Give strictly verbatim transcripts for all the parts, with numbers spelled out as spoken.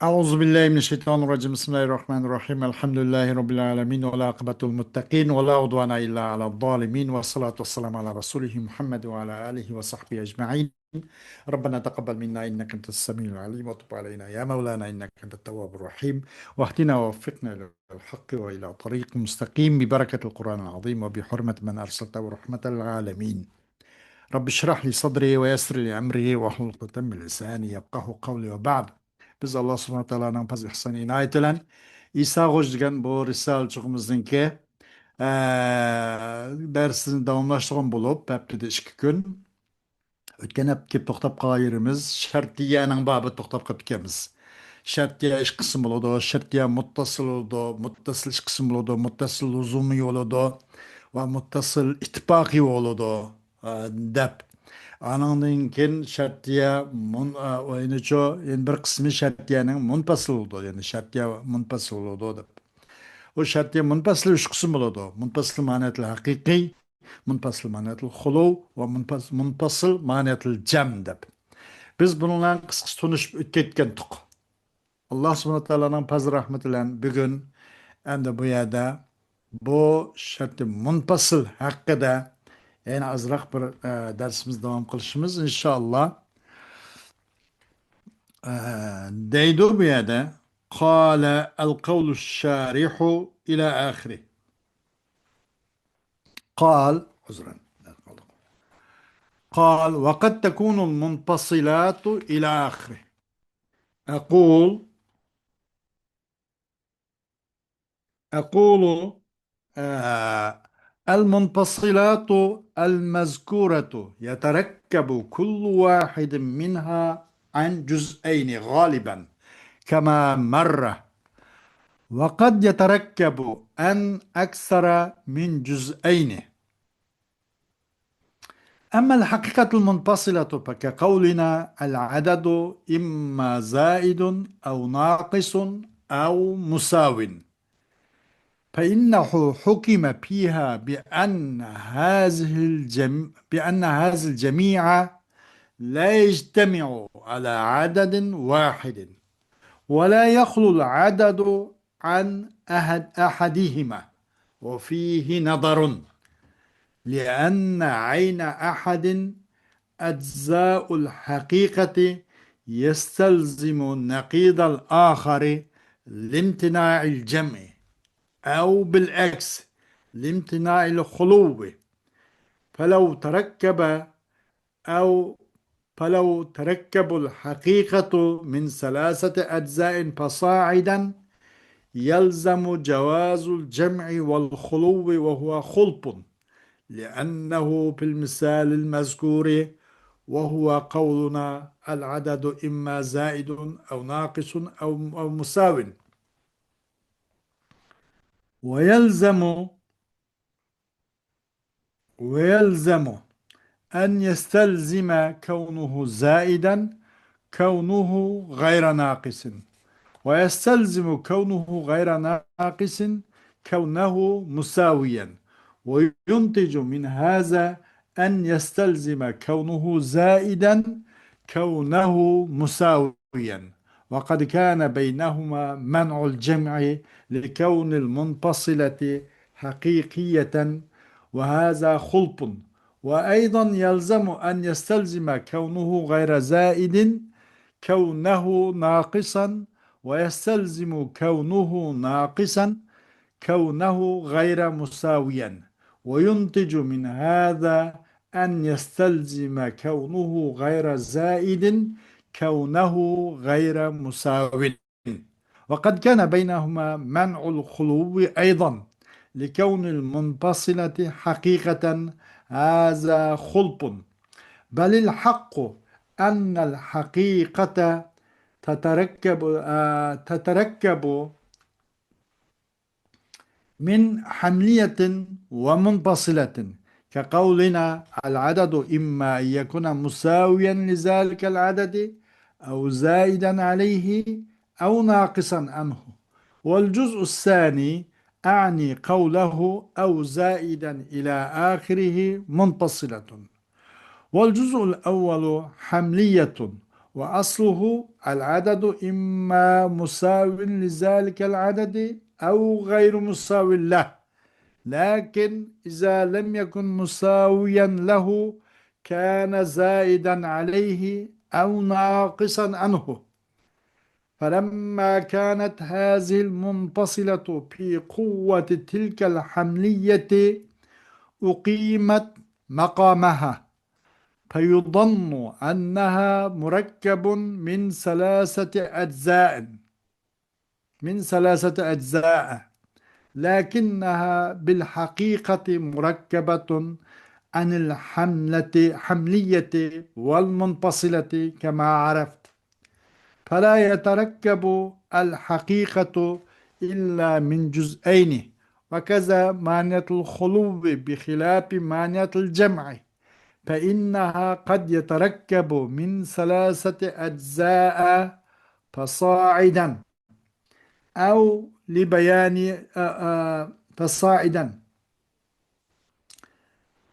أعوذ بالله من الشيطان الرجيم. بسم الله الرحمن الرحيم. الحمد لله رب العالمين، والعاقبة للمتقين، ولا عدوان إلا على الظالمين، والصلاة والسلام على رسوله محمد وعلى آله وصحبه أجمعين. ربنا تقبل منا إنك أنت السميع العليم، وتب علينا يا مولانا إنك أنت التواب الرحيم، واهدنا ووفقنا إلى الحق وإلى طريق مستقيم ببركة القرآن العظيم وبحرمة من أرسلته رحمة للعالمين. رب اشرح لي صدري ويسر لي أمري واحلل عقدة من لساني يفقهوا قولي وبعد. بىز ئاللا سۇبھانەھۇ ۋە تائالانىڭ پەزلى ئېھسانى ئىنايىتى بىلەن ئىسا غوجا دېگەن بۇ رىسالىچىغىمىزنىڭكى، ئە، دەرسىنى داۋاملاشتۇرغان بولۇپ، ھەپتىدە ئىككى كۈن. ئۆتكەن ھەپتە كېلىپ توختاپ قالغان يېرىمىز شەرتىيەنىڭ بابىدا توختاپ قېلىپتىكەنمىز. شەرتىيە ئىككى قىسىم بولىدۇ. شەرتىيە مۇتتەسىل بولىدۇ، مۇتتەسىل ئىككى قىسىم بولىدۇ، مۇتتەسىل لۇزۇمىي بولىدۇ ۋە مۇتتەسىل ئىتتىپاقىي بولىدۇ، ئە، دەپ. ئانىڭدىن كېيىن شەرتىيە مۇن-، ئە، ئوينىچۇ، يەنە بىر قىسمى شەرتىيەنىڭ مۇنپەسىل بولىدۇ، يەنى شەرتىيە مۇنپەسىل بولىدۇ دەپ. ئۇ شەرتىيە مۇنپەسىل ئۈچ قىسىم بولىدۇ. مۇنپەسىل مانىيەتىل ھەقىقىي، مۇنپەسىل مانىيەتىل خۇلۇ ۋە مۇنپەس-، مۇنپەسىل مانىيەتىل جەم دەپ. بىز بۇنىڭ بىلەن قىسقىچە تونۇشۇپ ئۆتۈپ كەتكەنتۇق. ئاللا سۇبھانەھۇ ۋە تائالانىڭ پەزلى رەھمىتى بىلەن بۈگۈن ئەمدى بۇ يەردە بۇ شەرتى مۇنپەسىل ھەققىدە يەنە ئازراق بىر، ئە، دەرسىمىزنى داۋام قىلىشىمىز ئىنشائاللا. ئە، دەيدۇ بۇ يەردە، قال القول الشارح إلى آخره. قال، عذرا. قال: وقد تكون المنفصلات إلى آخره. أقول، أقول، آه، المنفصلات المذكورة يتركب كل واحد منها عن جزئين غالبا كما مر، وقد يتركب عن أكثر من جزئين. أما الحقيقة المنفصلة فكقولنا: العدد إما زائد أو ناقص أو مساو، فإنه حكم فيها بأن هذه الجم-، بأن هذا الجميع لا يجتمع على عدد واحد، ولا يخلو العدد عن أحد، أحدهما، وفيه نظر، لأن عين أحد أجزاء الحقيقة يستلزم نقيض الآخر لامتناع الجمع، أو بالعكس لامتناع الخلو، فلو تركب أو فلو تركب الحقيقة من ثلاثة أجزاء فصاعدا يلزم جواز الجمع والخلو وهو خلف، لأنه في المثال المذكور وهو قولنا: العدد إما زائد أو ناقص أو، أو مساو. ويلزم ويلزم أن يستلزم كونه زائدا كونه غير ناقص، ويستلزم كونه غير ناقص كونه مساويا، وينتج من هذا أن يستلزم كونه زائدا كونه مساويا، وقد كان بينهما منع الجمع لكون المنفصلة حقيقية، وهذا خلف. وأيضا يلزم أن يستلزم كونه غير زائد كونه ناقصا، ويستلزم كونه ناقصا كونه غير مساويا، وينتج من هذا أن يستلزم كونه غير زائد كونه غير مساو. وقد كان بينهما منع الخلو أيضا لكون المنفصلة حقيقة، هذا خلف. بل الحق أن الحقيقة تتركب، آه، تتركب من حملية ومنفصلة، كقولنا: العدد إما أن يكون مساويا لذلك العدد أو زائدا عليه أو ناقصا عنه. والجزء الثاني أعني قوله أو زائدا إلى آخره منفصلة. والجزء الأول حملية، وأصله العدد إما مساو لذلك العدد أو غير مساو له، لكن إذا لم يكن مساويا له كان زائدا عليه أو ناقصا عنه. فلما كانت هذه المنفصلة في قوة تلك الحملية أقيمت مقامها، فيظن أنها مركب من ثلاثة أجزاء، من ثلاثة أجزاء، لكنها بالحقيقة مركبة عن الحملة، حملية والمنفصلة كما عرفت. فلا يتركب الحقيقة إلا من جزئين، وكذا مانعة الخلو بخلاف مانعة الجمع، فإنها قد يتركب من ثلاثة أجزاء فصاعدا، أو لبيان، آه، آه، فصاعدا،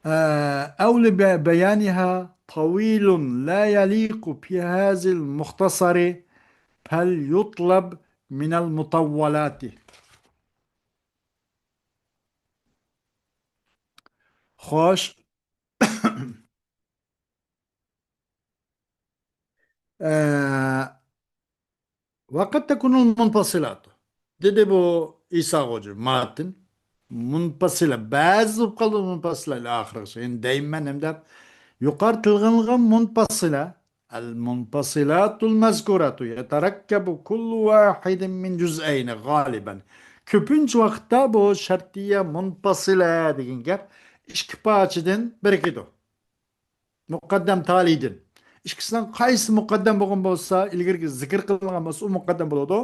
آه، أو لبيانها طويل لا يليق في هذا المختصر، فليطلب من المطولات. خوش. ئە، ۋەقەت تەكۇنۇل مۇنپەسىلاتۇ. دېدى بۇ ئىسا خوجا ماتىن. مۇنپەسىلە، بەزى بولۇپ قالدى مۇنپەسىلە ئاخىرغىچە. يەنە دەيمەن ھەمدە يۇقىرى تىلغا ئېلىنغان مۇنپەسىلە. المنفصلات المذكورة يتركب كل واحد من جزئين غالبا. كۆپىنچە ۋاقىتتا بۇ شەرتىيە مۇنپەسىلە دېگەن گەپ ئىككى پارچىدىن بىرىكىدۇ. مۇقەددەم تالىيدىن. ئىككىسىنىڭ قايسى مۇقەددەم بولغان بولسا، ئىلگىرىكى زىكىر قىلىنغان بولسا، ئۇ مۇقەددەم بولىدۇ.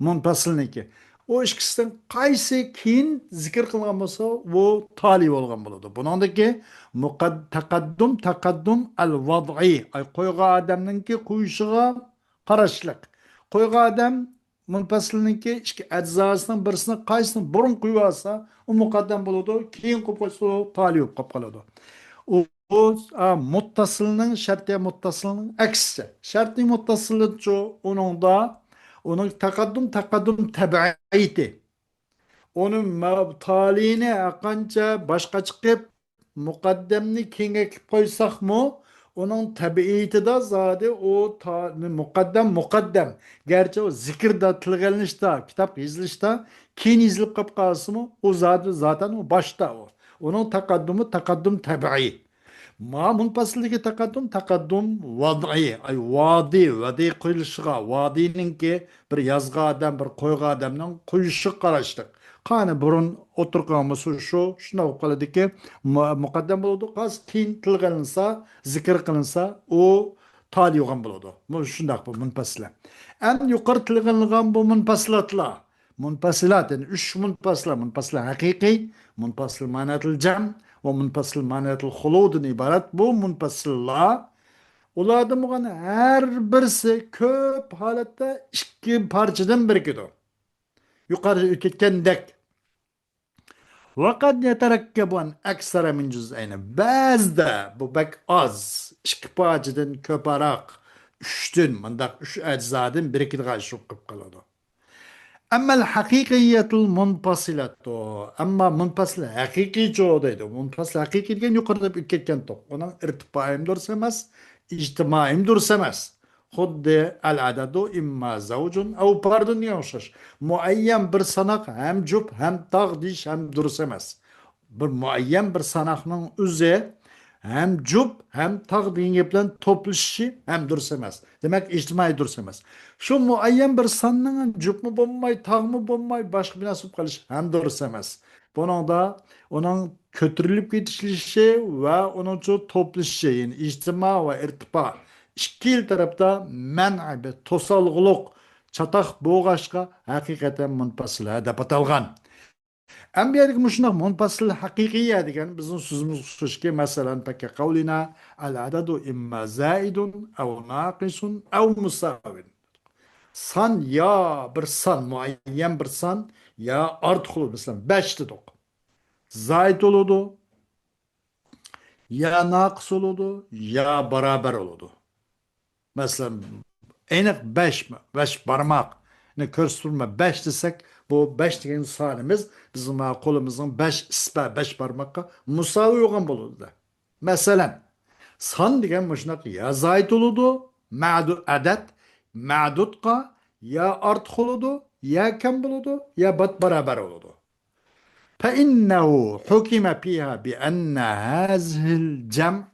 مۇنپەسىلنىڭكى. ئۇ ئىككىسىدىن قايسى كېيىن زىكىر قىلىنغان بولسا، ئۇ تالىي بولغان بولىدۇ. بۇنىڭدىكى مۇقەد-، تەقەددۇم، تەقەددۇم ئەل ۋەدئىي. ئاي، قويغان ئادەمنىڭكى قويۇشىغا قاراشلىق. قويغان ئادەم مۇنپەسىلنىڭكى ئىككى ئەجزاسىنىڭ بىرسىنى قايسىنى بۇرۇن قويۇۋالسا، ئۇ مۇقەددەم بولىدۇ، كېيىن قويۇپ قويسا، ئۇ تالىي بولۇپ قالىدۇ. ئۇ، ئۇ، ئا، مۇتتەسىلنىڭ، شەرتىيە مۇتتەسىلنىڭ ئەكسىچە. شەرتىي مۇتتەسىلچۇ ئۇنىڭدا، ئۇنىڭ تەقەددۇم، تەقەددۇم تەبىئىيىتى. ئۇنى ما-، تالىينى ھەرقانچە باشقا چىقىپ، مۇقەددەمنى كېيىنگە ئەكىپ قويساقمۇ، ئۇنىڭ تەبىئىتىدە زادى ئۇ تا-، مۇقەددەم، مۇقەددەم. گەرچە ئۇ زىكىردا تىلغا ئېلىنىشتا، كىتاب يېزىلىشتا كېيىن يېزىلىپ قاپ قالسىمۇ، ئۇ زادى زاتەن ئۇ باشتا ئۇ. ئۇنىڭ تەقەددۇمى تەقەددۇم تەبىئىي. ما مۇنپەسىلدىكى تەقەددۇم، تەقەددۇم ۋەدئىي. ئاي، ۋادى، ۋەدە قويۇلۇشىغا، ۋادىنىڭكى بىر يازغان ئادەم، بىر قويغان ئادەمنىڭ قويۇشىغا قاراشلىق. قانى بۇرۇن ئوتتۇرىغا قويغان بولسا شۇ، شۇنداق بولۇپ قالىدۇكى، مۇ-، مۇقەددەم بولىدۇ، قاز كېيىن تىلغا ئېلىنسا، زىكىر قىلىنسا، ئۇ تالىي بولغان بولىدۇ. بۇ شۇنداق بۇ مۇنپەسىلە. ئەمدى يۇقىرى تىلغا ئېلىنغان بۇ مۇنپەسىلاتلار، مۇنپەسىلات، يەنى ئۈچ مۇنپەسىلە، مۇنپەسىلە ھەقىقىي، مۇنپەسىل مانىيەتىل جەم ۋە مۇنپەسىل مانىيەتىل خۇلۇدىن ئىبارەت بۇ مۇنپەسىللار. ئۇلاردىن بولغان ھەر بىرسى كۆپ ھالەتتە ئىككى پارچىدىن بىرىكىدۇ. يۇقىرىدا ئۆتۈپ كەتكەندەك. ۋەقەد يەتەرەككەبۇ ئەن ئەكسەرە مىن جۇزئەينى. بەزىدە بۇ بەك ئاز، ئىككى پارچىدىن كۆپرەك، ئۈچتىن، مۇنداق ئۈچ ئەجزادىن بىرىكىدىغان ئىش بولۇپ قالىدۇ. ئەممەل ھەقىقىيەتۇل مۇنپەسىلەتۇ. ئەمما مۇنپەسىل ھەقىقىيچۇ دەيدۇ. مۇنپەسىل ھەقىقىي دېگەن يۇقىرىدا ئۆتۈپ كەتكەنتۇق. ئۇنىڭ ئىرتىپائىمۇ دۇرۇس ئەمەس، ئىجتىمائىمۇ دۇرۇس ئەمەس. خۇددى ئەل ئەدەدۇ ئىمما زەۋجۇن ئەۋ پەردۇن دېگەن ئوخشاش. مۇئەييەن بىر ساناق ھەم جۈپ، ھەم تاغ دېيىش ھەم دۇرۇس ئەمەس. بىر مۇئەييەن بىر ساناقنىڭ ئۆزى ھەم جۈپ، ھەم تاغ دېگەن گەپ بىلەن توپلىشىشى ھەم دۇرۇس ئەمەس. دېمەك، ئىجتىمائىي دۇرۇس ئەمەس. شۇ مۇئەييەن بىر ساننىڭ ھەم جۈپمۇ بولماي، تاغمۇ بولماي، باشقا بىر نەرسە بولۇپ قېلىشى ھەم دۇرۇس ئەمەس. بۇنىڭدا ئۇنىڭ كۆتۈرۈلۈپ كېتىشلىشى ۋە ئۇنىڭ توپلىشىشى، يەنى ئىجتىما ۋە ئىرتىپا، ئىككىلا تەرەپتە مەنئى بىر توسالغۇلۇق چاتاق بولغاچقا، ھەقىقەتەن مۇنپەسىلە دەپ ئاتالغان. ئەمدى بۇ يەردىكى مۇشۇنداق مۇنپەسىل ھەقىقىيە دېگەن بىزنىڭ سۆزىمىزگە ئوخشاشكى، مەسىلەن، پەككە قەۋلىنا ئەل ئەدەدۇ ئىمما زائىدۇن ئەۋ ناقىسۇن ئەۋ مۇساۋىن. سان يا بىر سان، مۇئەييەن بىر سان، يا ئارتۇق بولىدۇ. مەسىلەن، بەش دېدۇق. زايىد بولىدۇ، يا ناقىس بولىدۇ، يا باراۋەر بولىدۇ. مەسىلەن، ئېنىق بەش، بەش بارماقنى كۆرسىتىپ تۇرۇپ بەش دېسەك، بۇ بەش دېگەن سانىمىز بىزنىڭ مانا قولىمىزنىڭ بەش ئىسبە، بەش بارماققا مۇساۋى بولغان بولىدۇ. مەسىلەن، سان دېگەن مۇشۇنداق يا زايىد بولىدۇ، مەدۇ-، ئەدەد، مەدۇدقا يا ئارتۇق بولىدۇ، يا كەم بولىدۇ، يا بات-، بارابەر بولىدۇ. فإنه حكم فيها بأن هذه الجمع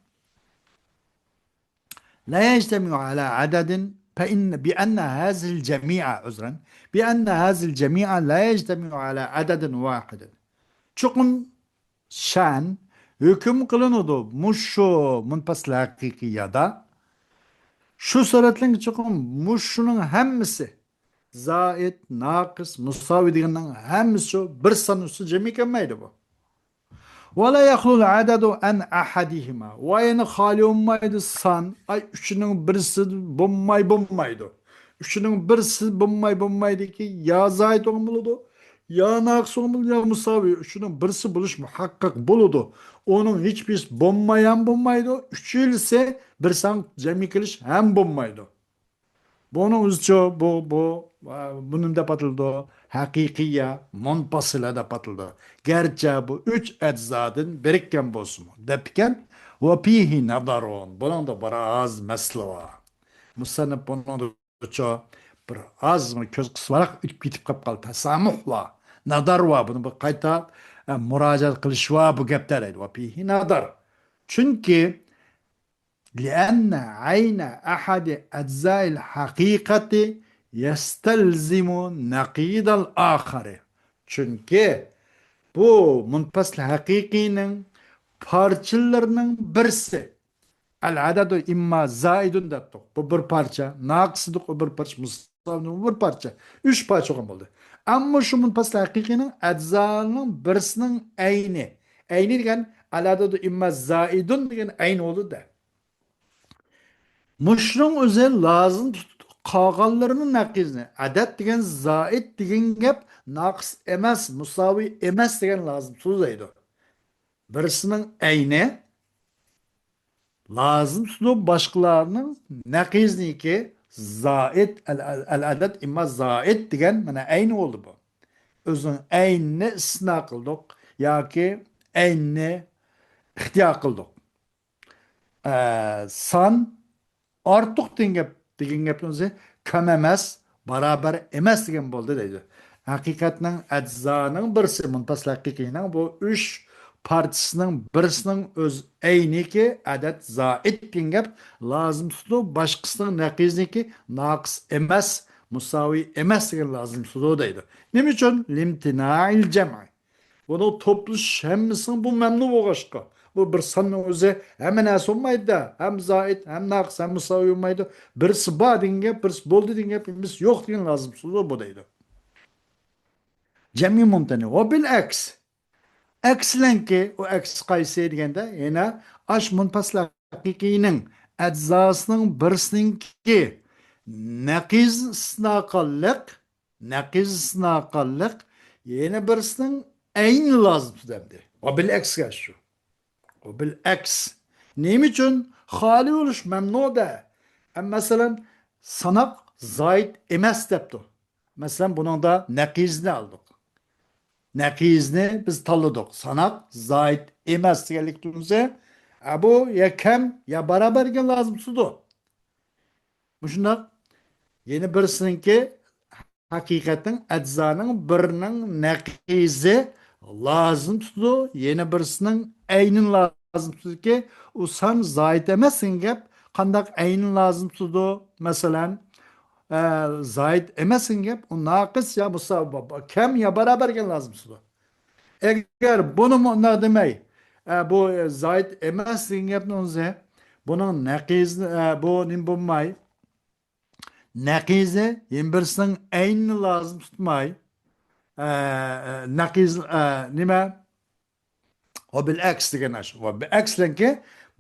لا يجتمع على عدد، فإن، بأن هذه الجميع، عذرا، بأن هذه الجميع لا يجتمع على عدد واحد. چوقۇم شەن ھۆكۈم قىلىنىدۇ مۇشۇ مۇنپەسىل ھەقىقىيەدە. شۇ سۈرەتلەرگە چوقۇم مۇشۇنىڭ ھەممىسى، زائىد، ناقىس، مۇساۋى دېگەننىڭ ھەممىسى شۇ بىر سان ئۈستىدە جەمئىي كەلمەيدۇ بۇ. ولا يخلو العدد عن أحدهما. ۋە يەنە خالىي بولمايدۇ سان. ئاي، ئۈچىنىڭ بىرسى بولماي بولمايدۇ. ئۈچىنىڭ بىرسى بولماي بولمايدۇكى، يا زايىد بولغان بولىدۇ، يا ناقىس بولغان بولىدۇ، يا مۇساۋى. ئۈچىنىڭ بىرسى بولۇش مۇھەققەق بولىدۇ. ئۇنىڭ ھېچ بىرسى بولماي ھەم بولمايدۇ. ئۈچىلىسى بىر سان جەمئىي كېلىش ھەم بولمايدۇ. بۇنىڭ ئۆزىچۇ، بۇ، بۇ، ئا، بۇ نېمە دەپ ئاتىلىدۇ؟ ھەقىقىيە مۇنپەسىلە دەپ ئاتىلىدۇ. گەرچە بۇ ئۈچ ئەجزادىن بىرىككەن بولسىمۇ، دەپتىكەن. وفيه نظر. بۇنىڭدا بىر ئاز مەسىلە بار. مۇسەننىپ بۇنىڭدىچۇ بىر ئاز كۆز قىسماراق ئۆتۈپ كېتىپ قاپ قالدى. تەسامۇھ بار، نەزەر بار. بۇنى بىر قايتا، ئە، مۇراجىئەت قىلىش بار بۇ گەپتە دەيدۇ. وفيه نظر. چۈنكى لأن عين أحد أجزاء الحقيقة يستلزم نقيض الآخر. چۈنكى بۇ مۇنپەسىل ھەقىقىينىڭ پارچىلىرىنىڭ بىرسى، العدد إما زائد دەپتۇق، بۇ بىر پارچە، ناقىس دېدۇق، ئۇ بىر پارچە، مۇساۋى بىر پارچە، ئۈچ پارچە بولغان بولدى. ئەمما شۇ مۇنپەسىل ھەقىقىينىڭ ئەجزالىرىنىڭ بىرسىنىڭ ئەينى، ئەينى دېگەن العدد إما زائد دېگەن ئەين بولىدۇ. مۇشۇنىڭ ئۆزى لازىم تۇتۇپ قالغانلىرىنىڭ نەقىزىنى. ئەدەد دېگەن زائىد دېگەن گەپ ناقىس ئەمەس، مۇساۋى ئەمەس دېگەن لازىم سۆزلەيدۇ. بىرسىنىڭ ئەينى لازىم تۇتۇپ باشقىلارنىڭ نەقىزىنىكى زائىد، ئەل-، ئەل-، ئەدەد ئىمما زائىد دېگەن مانا ئەينى بولدى بۇ. ئۆزىنىڭ ئەينىنى ئىستىسنا قىلدۇق ياكى ئەينىنى ئىختىيار قىلدۇق. ئە، سان ئارتۇق دېگەن گەپ، دېگەن گەپنىڭ ئۆزى كەم ئەمەس، بارابەر ئەمەس دېگەن بولدى دەيدۇ. ھەقىقەتنىڭ ئەجزانىڭ بىرسى، مۇنپەسىل ھەقىقىينىڭ بۇ ئۈچ پارچىسىنىڭ بىرسىنىڭ ئۆز ئەينىكى ئەدەد زائىد دېگەن گەپ لازىم تۇتىدۇ، باشقىسىنىڭ نەقىزىنىكى ناقىس ئەمەس، مۇساۋى ئەمەس دېگەن لازىم تۇتىدۇ دەيدۇ. نېمە ئۈچۈن؟ لىمتىنائىل جەمئى. بۇنىڭ توپلىشىش ھەممىسىنىڭ بۇ مەمنۇ بولغاچقا، بۇ بىر ساننىڭ ئۆزى ھەممە نەرسە بولمايدۇ-دە، ھەم زائىد، ھەم ناقىس، ھەم مۇساۋى بولمايدۇ. بىرسى بار دېگەن گەپ، بىرسى بولدى دېگەن گەپ، بىرسى يوق دېگەن لازىم سۆزى بۇ دەيدۇ. جەمئىي مۇمتەنە. ۋە بىل ئەكس. ئەكسلەنكى، ئۇ ئەكس قايسى دېگەندە، يەنە ئاش مۇنپەسىل ھەقىقىينىڭ ئەجزاسىنىڭ بىرسىنىڭكى نەقىز ئىستىسنا قىلىنىپ، نەقىز ئىستىسنا قىلىنىپ، يەنە بىرسىنىڭ ئەينى لازىم تۇتۇلدى. ۋە بىل ئەكسكە شۇ. ۋە بىل ئەكس. نېمە ئۈچۈن؟ خالىي بولۇش مەمنۇ-دە. ئەم، مەسىلەن، ساناق زايىد ئەمەس دەپتۇ. مەسىلەن، بۇنىڭدا نەقىزنى ئالدۇق. نەقىزنى بىز تاللىدۇق. ساناق زايىد ئەمەس دېگەنلىكتىمىز. ئە، بۇ يا كەم، يا بارابەر دېگەن لازىم تۇتىدۇ. مۇشۇنداق. يەنە بىرسىنىڭكى ھەقىقەتنىڭ ئەجزانىڭ بىرىنىڭ نەقىزى لازىم تۇتىدۇ، يەنە بىرسىنىڭ ئەينىنى لازىم تۇتىدۇكى، ئۇ سان زايىد ئەمەس دېگەن گەپ، قانداق ئەينىنى لازىم تۇتىدۇ؟ مەسىلەن، ئە، زايىد ئەمەس دېگەن گەپ، ئۇ ناقىس يا مۇساۋى، كەم يا بارابەر دېگەن لازىم تۇتىدۇ. ئەگەر بۇنىمۇ ئۇنداق دېمەي، ئە، بۇ، ئە، زايىد ئەمەس دېگەن گەپنى ئۇنسى، بۇنىڭ نەقىزى، ئە، بۇ نېمە بولماي، نەقىزى يەنە بىرسىنىڭ ئەينىنى لازىم تۇتماي، ئە، ئە، نەقىز، ئە، نېمە؟ ۋە بىل ئەكس دېگەن ئاشۇ. ۋە بىل ئەكس دېگەنكى،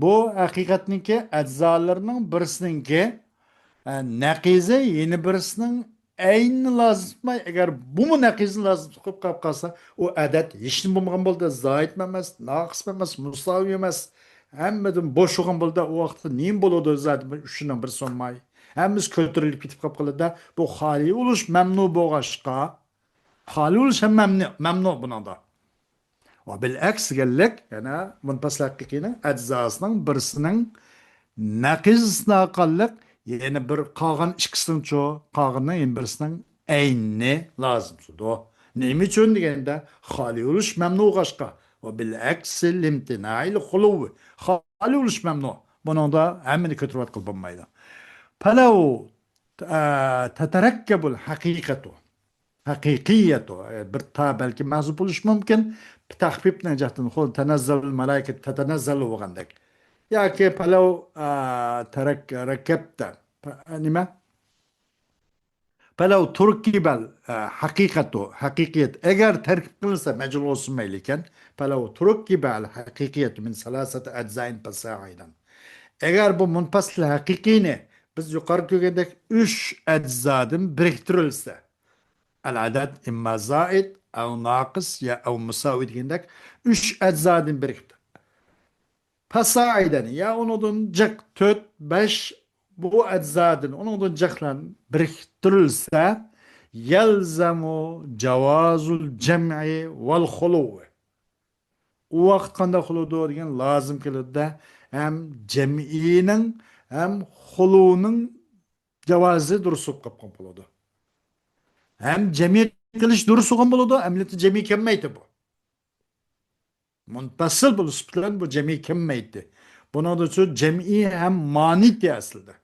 بۇ ھەقىقەتنىڭكى ئەجزالىرىنىڭ بىرسىنىڭكى، ئە، نەقىزى يەنە بىرسىنىڭ ئەينىنى لازىم تۇتماي، ئەگەر بۇمۇ نەقىزنى لازىم تۇتۇپ قېلىپ قالسا، ئۇ ئەدەد ھېچنېمە بولمىغان بولىدۇ، زايىدمۇ ئەمەس، ناقىسمۇ ئەمەس، مۇساۋى ئەمەس، ھەممىدىن بوش بولغان بولىدۇ. ئۇ ۋاقىتتا نېمە بولىدۇ زادى؟ ئۈچىنىڭ بىرسى بولماي، ھەممىسى كۆتۈرۈلۈپ كېتىپ قاپقالىدۇ. بۇ خالىي بولۇش مەمنۇ بولغاچقا، خالىي بولۇش ھەم مەمنۇ، مەمنۇ بۇنىڭدا. ۋە بىل ئەكس دېگەنلىك، يەنە مۇنپەسىل ھەقىقىينىڭ ئەجزاسىنىڭ بىرسىنىڭ نەقىزىنى قاللىق، يەنە بىر قالغان ئىككىسىنىڭچۇ، قالغىنىنىڭ يەنە بىرسىنىڭ ئەينىنى لازىم تۇتىدۇ. نېمە ئۈچۈن دېگەندە، خالىي بولۇش مەمنۇ بولغاچقا، ۋە بىل ئەكسى لىمتىنائىل خۇلۇۋى. خالىي بولۇش مەمنۇ. بۇنىڭدا ھەممىنى كۆتۈرۈۋەتكىلى بولمايدۇ. پەلەۋ، ئە، تەتەرەككەبۇل ھەقىقەتۇ. ھەقىقىيەتۇ. بىر تا بەلكى مەھزۇپ بولۇشى مۇمكىن. تەخپىپنىڭ جەھەتتىن خۇ تەنەززەلۇل مەلائىكەتۇ تەتەنەززەلۇ بولغاندەك. ياكى پەلەۋ، ئە، تەرەك، رەكەبتە. پە-، نېمە؟ پەلەۋ تۇركىبەل، ئە، ھەقىقەتۇ، ھەقىقىيەت. ئەگەر تەركىب قىلىنسا مەجھۇل بولسىمۇ مەيلى ئىكەن. پەلەۋ تۇركىبەل ھەقىقىيەتۇ مىن سەلاسەتە ئەجزائىن پەسائىدەن. ئەگەر بۇ مۇنپەسىل ھەقىقىينى بىز يۇقىرىدا كۆرگەندەك ئۈچ ئەجزادىن بىرىكتۈرۈلسە، ئەل ئەدەد ئىمما زائىد، ئەۋ ناقىس يا ئەۋ مۇساۋى دېگەندەك ئۈچ ئەجزادىن بىرىكتى. پەسائىدەن، يا ئۇنىڭدىن جىق تۆت، بەش، بۇ ئەجزادىن، ئۇنىڭدىن جىقلار بىرىكتۈرۈلسە، يەلزەمۇ جاۋازۇل جەمئى ۋەل خۇلۇۋى. ئۇ ۋاقىت قانداق بولىدۇ دېگەن لازىم كېلىدۇ-دە، ھەم جەمئىينىڭ، ھەم خۇلۇنىڭ جاۋازى دۇرۇس بولۇپ قالغان بولىدۇ. ھەم جەمئىي قىلىش دۇرۇس بولغان بولىدۇ، ئەمەلىيەتتە جەمئىي كەلمەيدۇ بۇ. مۇنپەسىل بولۇش بىلەن بۇ جەمئىي كەلمەيتتى. بۇنىڭدا شۇ جەمئىي ھەم مانىيتى ئەسلىدە.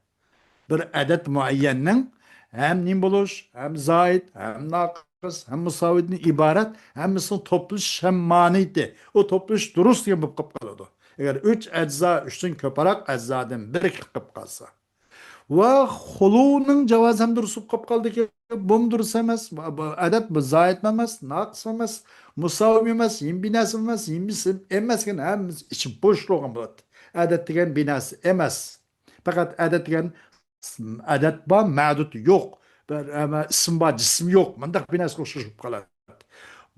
بىر ئەدەد مۇئەييەننىڭ ھەم نېمە بولۇش، ھەم زايىد، ھەم ناقىس، ھەم مۇساۋىدىن ئىبارەت، ھەممىسىنىڭ توپلىشىش ھەم مانىيىتى. ئۇ توپلىشىش دۇرۇس دېگەن بولۇپ قېلىپ قالىدۇ. ئەگەر ئۈچ ئەجزا ئۈچتىن كۆپرەك ئەجزادىن بىرىكىپ قېلىپ قالسا. ۋە خۇلۇنىڭ جاۋازى ھەم دۇرۇس بولۇپ قالدىكى، بۇمۇ دۇرۇس ئەمەس. بۇ، بۇ ئەدەد بۇ زايىدمۇ ئەمەس، ناقىسمۇ ئەمەس، مۇساۋىمۇ ئەمەس، يېڭى بىناسى ئەمەس، يېڭى ئىسىم ئەمەس، ھەممىسى ئىچى بوش بولغان بولاتتى. ئەدەد دېگەن بىناسى ئەمەس. پەقەت ئەدەد دېگەن ئەدەد بار، مەدۇد يوق. بىر، ئەمە، ئىسىم بار، جىسىم يوق. مۇنداق بىناسىغا ئوخشاش بولۇپ قالاتتى.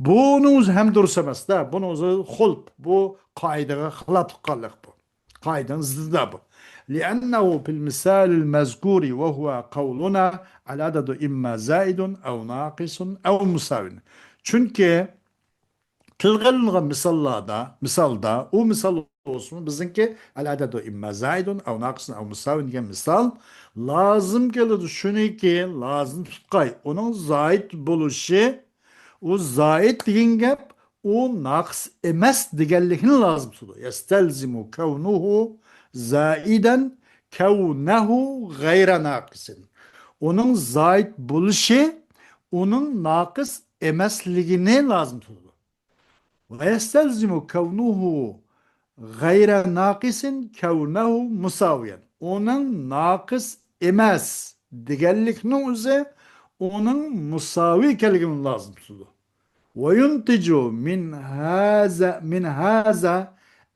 بۇنىڭ ئۆزى ھەم دۇرۇس ئەمەس-دە. بۇنىڭ ئۆزى خۇلپ. بۇ قائىدىگە خىلاپلىق قىلغانلىق بۇ. قائىدىنىڭ زىدىدا بۇ. لأنه في المثال المذكور وهو قولنا العدد إما زائد أو ناقص أو مساو. چۈنكى تىلغا ئېلىنغان مىساللاردا، مىسالدا، ئۇ مىسال بولسىمۇ، بىزنىڭكى العدد إما زائد أو ناقص أو مساو دېگەن مىسال لازىم كېلىدۇ. شۇنىكى لازىم تۇتقاي. ئۇنىڭ زايىد بولۇشى، ئۇ زايىد دېگەن گەپ، ئۇ ناقىس ئەمەس دېگەنلىكنى لازىم تۇتىدۇ. يستلزم كونه زائدا كونه غير ناقص. ئۇنىڭ زايىد بولۇشى ئۇنىڭ ناقىس ئەمەسلىكىنى لازىم تۇتىدۇ. ويستلزم كونه غير ناقص كونه مساويا. ئۇنىڭ ناقىس ئەمەس دېگەنلىكنىڭ ئۆزى ئۇنىڭ مۇساۋى ئىكەنلىكىنى لازىم تۇتىدۇ. وينتج من هذا، من هذا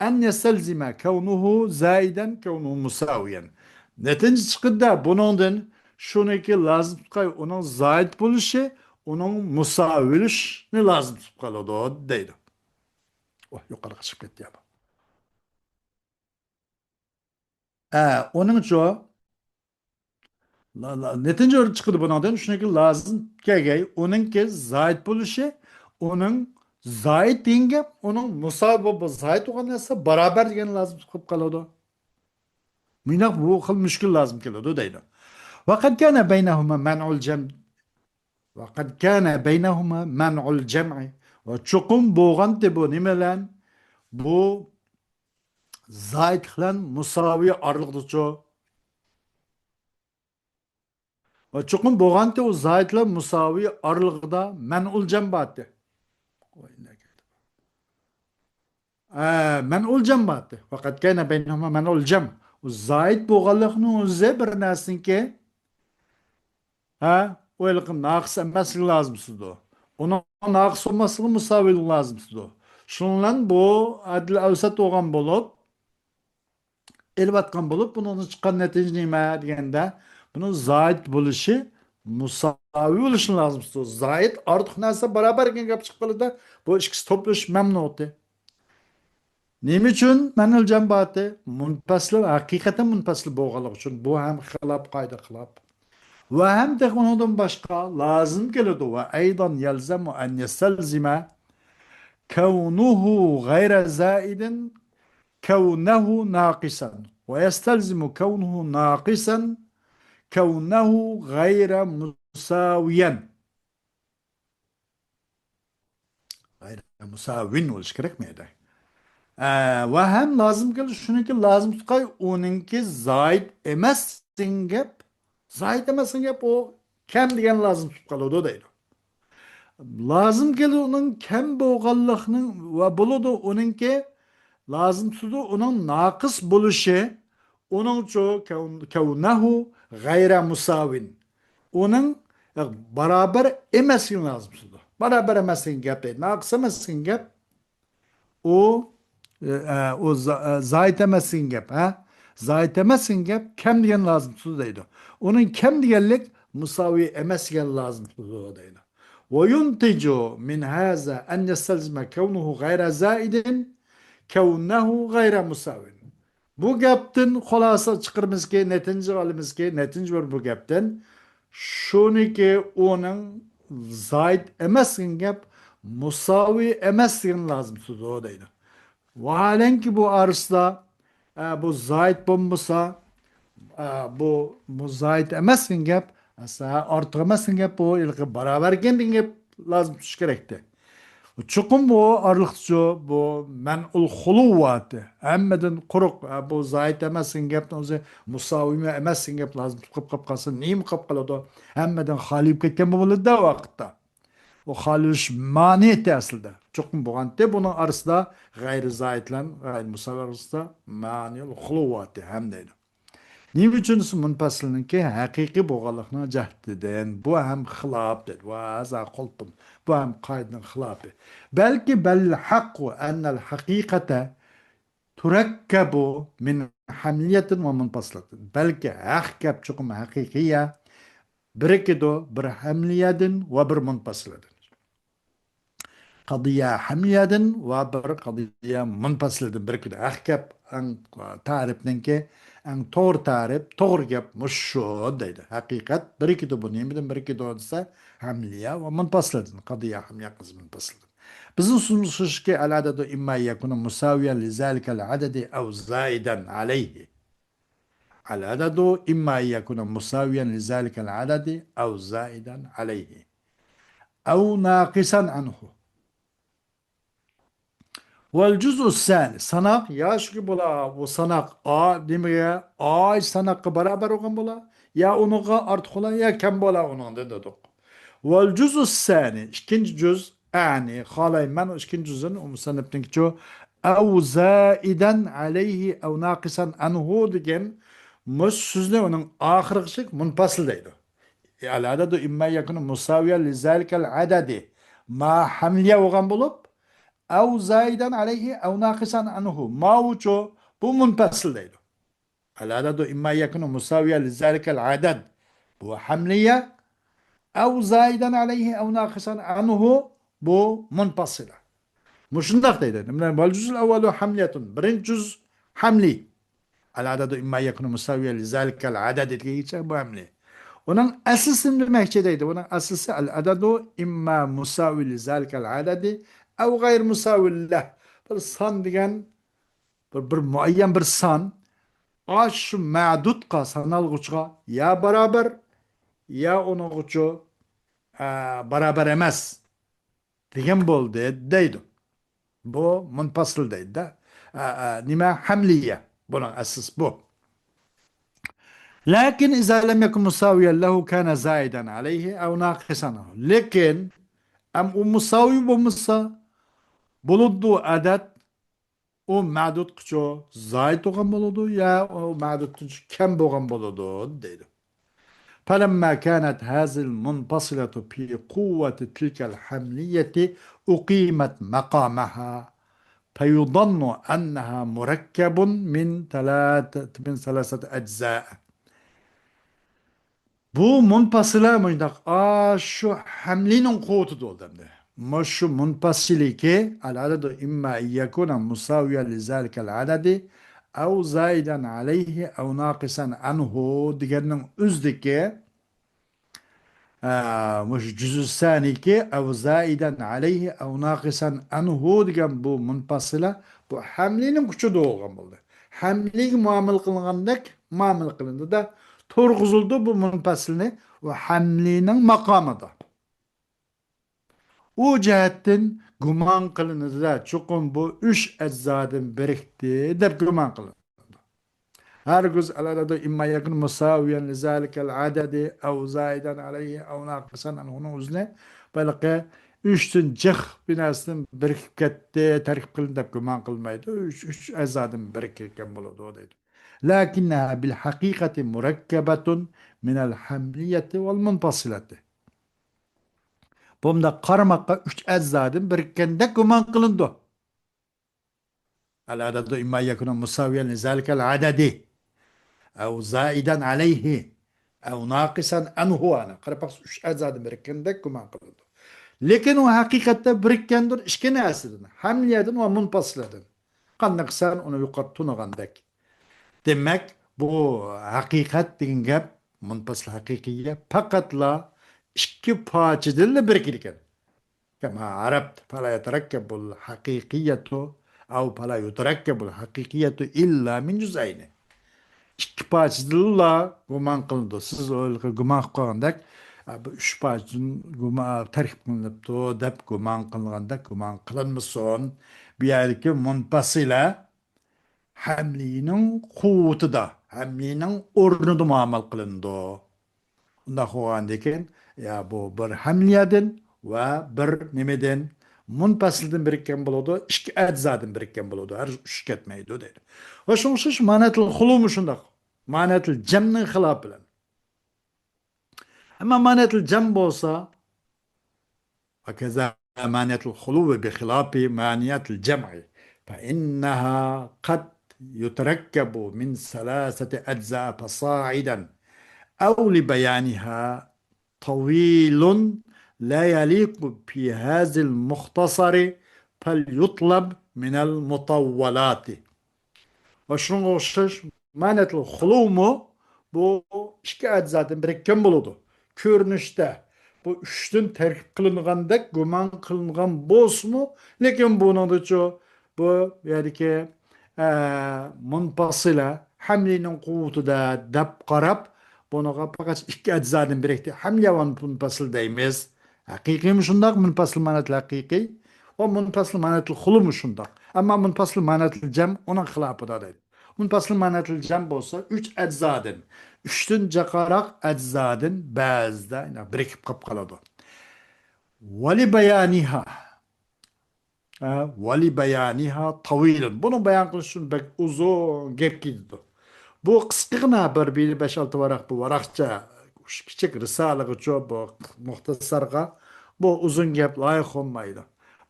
أن يستلزم كونه زائدا كونه مساويا. نەتىجە چىقىدۇ بۇنىڭدىن، شۇنىكى لازىم تۇتقاي، ئۇنىڭ زايىد بولۇشى، ئۇنىڭ مۇساۋى بولۇشىنى لازىم تۇتۇپ قالىدۇ دەيدۇ. ئوھ، يۇقىرىغا چىقىپ كەتتى يا بۇ. ئە، ئۇنىڭچۇ؟ لا-، لا-، نەتىجە چىقىدۇ بۇنىڭدىن. شۇنىڭكى لازىم كەلگەي، ئۇنىڭكى زايىد بولۇشى، ئۇنىڭ زايىد دېگەن گەپ، ئۇنىڭ مۇساۋى بۇ، بۇ زايىد بولغان نەرسە بارابەر دېگەن لازىم چىقىپ قالىدۇ. مۇنداق بۇ خىل مۈشكۈل لازىم كېلىدۇ دەيدۇ. وقد كان بينهما منع الجمع. وقد كان بينهما منع الجمع. ۋە چوقۇم بولغانتى بۇ نېمە بىلەن؟ بۇ زايىد بىلەن مۇساۋى ئارىلىقىدىچۇ؟ ۋە چوقۇم بولغانتى ئۇ زايىد بىلەن مۇساۋى ئارىلىقىدا مەنئۇل جەم بارتى. ئە، مەنئۇل جەم بارتى. فقط كان بينهما منع الجمع. ئۇ زايىد بولغانلىقنىڭ ئۆزى بىر نەرسىنىڭكى، ھە، ئۇ ھېلىقى ناقىس ئەمەسلىكى لازىم تۇتىدۇ. ئۇنىڭ ناقىس بولماسلىقى مۇساۋىلىك لازىم تۇتىدۇ. شۇنىڭ بىلەن بۇ ئەدل ئەۋسەت بولغان بولۇپ، ئېلىۋاتقان بولۇپ، بۇنىڭدىن چىققان نەتىجە نېمە دېگەندە، بۇنىڭ زايىد بولۇشى مۇساۋى بولۇشى لازىم تۇتىدۇ. زايىد ئارتۇق نەرسە بارابەر دېگەن گەپ چىقىپ قالىدۇ. بۇ ئىككىسى توپلىشىش مەمنۇئتى. نېمە ئۈچۈن مەنئۇل جەمباتى مۇنپەسىل، ھەقىقەتەن مۇنپەسىل بولغانلىقى ئۈچۈن، بۇ ھەم خىلاپ، قائىدە خىلاپ. ۋە ھەم تېخى ئۇنىڭدىن باشقا لازىم كېلىدۇ. ۋە أيضا يلزم أن يستلزم كونه غير زائد كونه ناقصا، ويستلزم كونه ناقصا كونه غير مساويا. غير مساو بولۇشى كېرەكمۇ يەردە؟ ئە، ۋە ھەم لازىم كېلىدۇ، شۇنىڭكى لازىم تۇتقاي، ئۇنىڭكى زايىد ئەمەس دېگەن گەپ، زايىد ئەمەس دېگەن گەپ، ئۇ كەم دېگەن لازىم تۇتۇپ قالىدۇ دەيدۇ. لازىم كېلىدۇ ئۇنىڭ كەم بولغانلىقنىڭ ۋە بولىدۇ ئۇنىڭكى لازىم تۇتىدۇ ئۇنىڭ ناقىس بولۇشى، ئۇنىڭچۇ كەۋ-، كەۋنەھۇ غەيرە مۇساۋىن. ئۇنىڭ، ئە، بارابەر ئەمەسلىكىنى لازىم تۇتىدۇ. بارابەر ئەمەسلىكىنى گەپ دەيدۇ. ناقىس ئەمەسلىكىنى گەپ. ئۇ، ئە، ئۇ زا-، ئە، زايىد ئەمەسلىكىنى گەپ، ھە؟ زايىد ئەمەسلىكىنى گەپ، كەم دېگەن لازىم تۇتىدۇ دەيدۇ. ئۇنىڭ كەم دېگەنلىك مۇساۋى ئەمەس دېگەن لازىم تۇتىدۇ دەيدۇ. وينتج من هذا أن يستلزم كونه غير زائد كونه غير مساو. بۇ گەپتىن خۇلاسە چىقىرىمىزكى، نەتىجە ئالىمىزكى، نەتىجە بار بۇ گەپتىن. شۇنىكى ئۇنىڭ زايىد ئەمەس دېگەن گەپ، مۇساۋى ئەمەس دېگەن لازىم تۇتىدۇ دەيدۇ. ۋاھالەنكى بۇ ئارىسىدا، ئە، بۇ زايىد بولمىسا، ئە، بۇ، بۇ زايىد ئەمەس دېگەن گەپ، ئەسلى ئارتۇق ئەمەس دېگەن گەپ، بۇ ھېلىقى بارابەركەن دېگەن گەپ لازىم تۇتۇش كېرەكتى. چوقۇم بۇ ئارىلىقتىچۇ، بۇ مەنئۇل خۇلۇۋاتى. ھەممىدىن قۇرۇق، ئە، بۇ زايىد ئەمەس دېگەن گەپنىڭ ئۆزى، مۇساۋىمۇ ئەمەس دېگەن گەپ لازىم تۇتۇپ قېلىپ قالسا، نېمە قېلىپ قالىدۇ؟ ھەممىدىن خالىي بولۇپ كەتكەن بولىدۇ ۋاقىتتا. ئۇ خالىي بولۇش مانىيىتى ئەسلىدە. چوقۇم بولغانتى بۇنىڭ ئارىسىدا غەيرىي زايىد بىلەن غەيرىي مۇساۋى ئارىسىدا مانىئۇل خۇلۇۋاتى ھەم دەيدۇ. نېمە ئۈچۈن دېسە، مۇنپەسىلنىڭكى ھەقىقىي بولغانلىقنىڭ جەھىتىدىن. بۇ ھەم خىلاپ دەيدۇ. ۋە ھازا قۇلپۇن. بۇ ھەم قائىدىنىڭ خىلاپى. بەلكى بەل ھەققۇ ئەننەل ھەقىقەتە تۇرەككەبۇ مىن ھەملىيەتىن ۋە مۇنپەسىلەتىن. بەلكى ھەق گەپ چوقۇم ھەقىقىيە. بىرىكىدۇ بىر ھەملىيەدىن ۋە بىر مۇنپەسىلەدىن. قەدىيە ھەملىيەدىن ۋە بىر قەدىيە مۇنپەسىلىدىن بىرىكىدۇ. ھەق گەپ ئەڭ تەرىپنىڭكى ئەڭ توغرا تەرىپ، توغرا گەپ مۇشۇ دەيدۇ. ھەقىقەت بىرىكىدۇ بۇ. نېمىدىن بىرىكىدۇ دېسە، ھەملىيە ۋە مۇنپەسىلىدىن. قەدىيە ھەملىيە قىز مۇنپەسىلىدىن. بىزنىڭ سۈننىتىمىزدىكى ئەل ئەدەدۇ ئىمما يەكۇنۇ مۇساۋىيەن لىزالىكەل ئەدەدى ئەۋ زايىدەن ئەلەيھى. ئەل ئەدەدۇ ئىمما يەكۇنۇ مۇساۋىيەن لىزالىكەل ئەدەدى ئەۋ زايىدەن ئەلەيھى ئەۋ ناقىسەن ئەنھۇ. ۋەل جۇزئۇ سانى، ساناق يا شۇكى بولا، بۇ ساناق ئا نېمىگە، ئا ساناققا بارابەر بولغان بولا، يا ئۇنىڭغا ئارتۇق بولا، يا كەم بولا ئۇنىڭدىن دېدۇق. ۋەل جۇزئۇ سانى، ئىككىنچى جۈز، ئەنى، خالايمەن ئىككىنچى جۈزدىن، ئۇ مۇسەننىپنىڭكىچۇ، ئەۋ زائىدەن ئەلەيھى ئەۋ ناقىسەن ئەنھۇ دېگەن مۇشۇ سۆزنى ئۇنىڭ ئاخىرىغىچە مۇنپەسىل دەيدۇ. ئەل ئەدەدۇ ئىمما يەكۇنۇ مۇساۋىيەن لىزالىكەل ئەدەدى. ما ھەملىيە بولغان بولۇپ، ئەۋ زائىدەن ئەلەيھى ئەۋ ناقىسەن ئەنھۇ. ماۋۇچۇ، بۇ مۇنپەسىل دەيدۇ. ئەل ئەدەدۇ ئىمما يەكۇنۇ مۇساۋىيەن لىزالىكەل ئەدەد. بۇ ھەملىيە. ئەۋ زائىدەن ئەلەيھى ئەۋ ناقىسەن ئەنھۇ. بۇ مۇنپەسىلە. مۇشۇنداق دەيدۇ. مانا، ۋەل جۇزئۇل ئەۋۋەلۇ ھەملىيەتۇن. بىرىنچى جۈز ھەملىي. ئەل ئەدەدۇ ئىمما يەكۇنۇ مۇساۋىيەن لىزالىكەل ئەدەدى دېگەنچە بۇ ھەملىي. ئۇنىڭ ئەسلىسى نېمە دېمەكچى دەيدۇ؟ ئۇنىڭ ئەسلىسى ئەل ئەدەدۇ ئىمما مۇساۋى لىزالىكەل ئەدەدى ئەۋ غەير مۇساۋى لەھ. بىر سان دېگەن بىر، بىر مۇئەييەن بىر سان ئاشۇ مەدۇدقا، سانالغۇچىغا يا بارابەر، يا ئۇنىڭغىچۇ، ئە، بارابەر ئەمەس دېگەن بولدى دەيدۇ. بۇ مۇنپەسىل دەيدۇ-دە. ئە، ئە، نېمە؟ ھەملىيە. بۇنىڭ ئەسلىسى بۇ. لەكىن ئىزا لەم يەكۇن مۇساۋىيەن لەھۇ كانە زائىدەن ئەلەيھى ئەۋ ناقىسەن ئەنھۇ. لېكىن، ئەم ئۇ مۇساۋى بولمىسا، بولىدۇ ئەدەد، ئۇ مەدۇدقىچۇ زايىد بولغان بولىدۇ، يا ئۇ مەدۇدتىن كەم بولغان بولىدۇ، دەيدۇ. فلما كانت هذه المنفصلة في قوة تلك الحملية أقيمت مقامها، فيظن أنها مركب من ثلاثة، من ثلاثة أجزاء. بۇ مۇنپەسىلە مۇنداق، ئاشۇ ھەملىنىڭ قۇۋۋىتى دەيدۇ ئەمدى. مۇشۇ مۇنپەسىلىكى، العدد إما أن يكون مساويا لذلك العدد أو زائدا عليه أو ناقصا عنه دېگەننىڭ ئۆزىدىكى، ئە، مۇشۇ جۈزئى سانىيكى أو زائدا عليه أو ناقصا عنه دېگەن بۇ مۇنپەسىلە، بۇ ھەملىنىڭ كۈچىدە بولغان بولدى. ھەملىگە مۇئامىلە قىلىنغاندەك مۇئامىلە قىلىندى-دە، تۇرغۇزۇلدى بۇ مۇنپەسىلنى، ئۇ ھەملىنىڭ ماقامىدا. ئۇ جەھەتتىن گۇمان قىلىنىدۇ-دە، چوقۇم بۇ ئۈچ ئەجزادىن بىرىكتى دەپ گۇمان قىلىنىدۇ. ھەرگىز العدد إما أن يكون مساويا لذلك العدد أو زائدا عليه أو ناقصا عنه نىڭ ئۆزىنى بەلكى ئۈچتىن جىق بىر نەرسىدىن بىرىكىپ كەتتى، تەركىب قىلىندى دەپ گۇمان قىلمايدۇ. ئۈچ، ئۈچ ئەجزادىن بىرىككەن بولىدۇ دەيدۇ. لكنها بالحقيقة مركبة من الحملية والمنفصلة. بۇنداق قارىماققا ئۈچ ئەجزادىن بىرىككەندەك گۇمان قىلىنىدۇ. العدد إما أن يكون مساويا لذلك العدد أو زائدا عليه أو ناقصا عنه. ئانا، قاراپ باقسا، ئۈچ ئەجزادىن بىرىككەندەك گۇمان قىلىنىدۇ. لېكىن ئۇ ھەقىقەتتە بىرىككەندۇر ئىككى نەرسىدىن، ھەملىيەدىن ۋە مۇنپەسىلەدىن. قانداق سەن ئۇنى يۇقىرى تونۇغاندەك. دېمەك، بۇ ھەقىقەت دېگەن گەپ، مۇنپەسىل ھەقىقىيە پەقەتلا ئىككى پارچىدىنلا بىرىكىدىكەن. كما عرفت، فلا يتركب الحقيقية أو فلا يتركب الحقيقية إلا من جزئين. ئىككى پارچىدىنلا گۇمان قىلىنىدۇ. سىز ئۆيلىكى گۇمان قىلىپ قويغاندەك، ئە، بۇ ئۈچ پارچىدىن گۇما-، تەركىب قىلىنىپتۇ دەپ گۇمان قىلغاندەك گۇمان قىلىنمىسۇن. بۇ يەردىكى مۇنپەسىلە ھەملىنىڭ قۇۋۋىتىدا، ھەملىنىڭ ئورنىدا مۇئامىلە قىلىنىدۇ. ئۇنداق بولغاندىكىن، يا بۇ بىر ھەملىيەدىن ۋە بىر نېمىدىن، مۇنپەسىلدىن بىرىككەن بولىدۇ، ئىككى ئەجزادىن بىرىككەن بولىدۇ، ھەر ئۈچ كەتمەيدۇ دەيدۇ. ۋە شۇنىڭ ئۈچۈن شۇ مانەتىل خۇلۇمۇ شۇنداق. مانەتىل جەمنىڭ خىلاپى بىلەن. ئەمما مانەتىل جەم بولسا، وكذا مانعة الخلو بخلاف مانعة الجمع، فإنها قد يتركب من ثلاثة أجزاء فصاعدا، أو لبيانها طويل لا يليق في هذا المختصر، فليطلب من المطولات. ۋە شۇنىڭغا ئوخشاش مانەتىل خۇلۇمۇ بۇ ئىككى ئەجزادىن بىرىككەن بولىدۇ. كۆرۈنۈشتە بۇ ئۈچتىن تەركىب قىلىنغاندەك گۇمان قىلىنغان بولسىمۇ، لېكىن بۇنىڭدىچۇ بۇ يەردىكى، ئە، مۇنپەسىلە ھەملىنىڭ قۇۋۋىتىدە دەپ قاراپ، بۇنىڭغا پەقەت ئىككى ئەجزادىن بىرىكتى. ھەملىيە ۋە مۇنپەسىل دەيمىز. ھەقىقىيمۇ شۇنداق، مۇنپەسىل مانەتىل ھەقىقىي ۋە مۇنپەسىل مانەتىل خۇلۇمۇ شۇنداق. ئەمما مۇنپەسىل مانەتىل جەم ئۇنىڭ خىلاپىدا دەيدۇ. مۇنپەسىل مانەتىل جەم بولسا ئۈچ ئەجزادىن، ئۈچتىن جىقراق ئەجزادىن بەزىدە بىرىكىپ قاپ قالىدۇ. ولبيانها، ھە، ولبيانها طويل. بۇنى بايان قىلىش ئۈچۈن بەك ئۇزۇن گەپ كېتىدۇ. بۇ قىسقىغىنا بىر، بىر بەش-ئالتە ۋاراق، بۇ ۋاراقچە، كىچىك رىسالىغىچۇ، بۇ مۇختەسەرغە بۇ ئۇزۇن گەپ لايىق بولمايدۇ.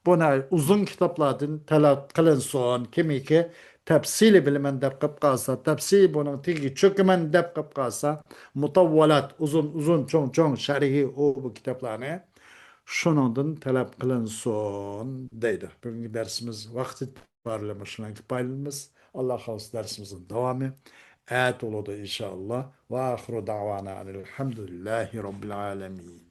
بۇنى ئۇزۇن كىتابلاردىن تەلەپ قىلىنسۇن. كىمكى تەپسىلىي بىلىمەن دەپ قېلىپ قالسا، تەپسىلىي بۇنىڭ تېگىگە چۆكىمەن دەپ قېلىپ قالسا، مۇتەۋۋەلات، ئۇزۇن، ئۇزۇن، چوڭ، چوڭ شەرھى ئۇ بۇ كىتابلارنى شۇنىڭدىن تەلەپ قىلىنسۇن دەيدۇ. بۈگۈنكى دەرسىمىز ۋاقتى ئېتىبارى بىلەن مۇشۇنىڭغا كۇپايىلىنىمىز. ئاللا خالىسا دەرسىمىزنىڭ داۋامى ئەتە بولىدۇ ئىنشائاللا. وآخر دعوانا أن الحمد لله رب العالمين.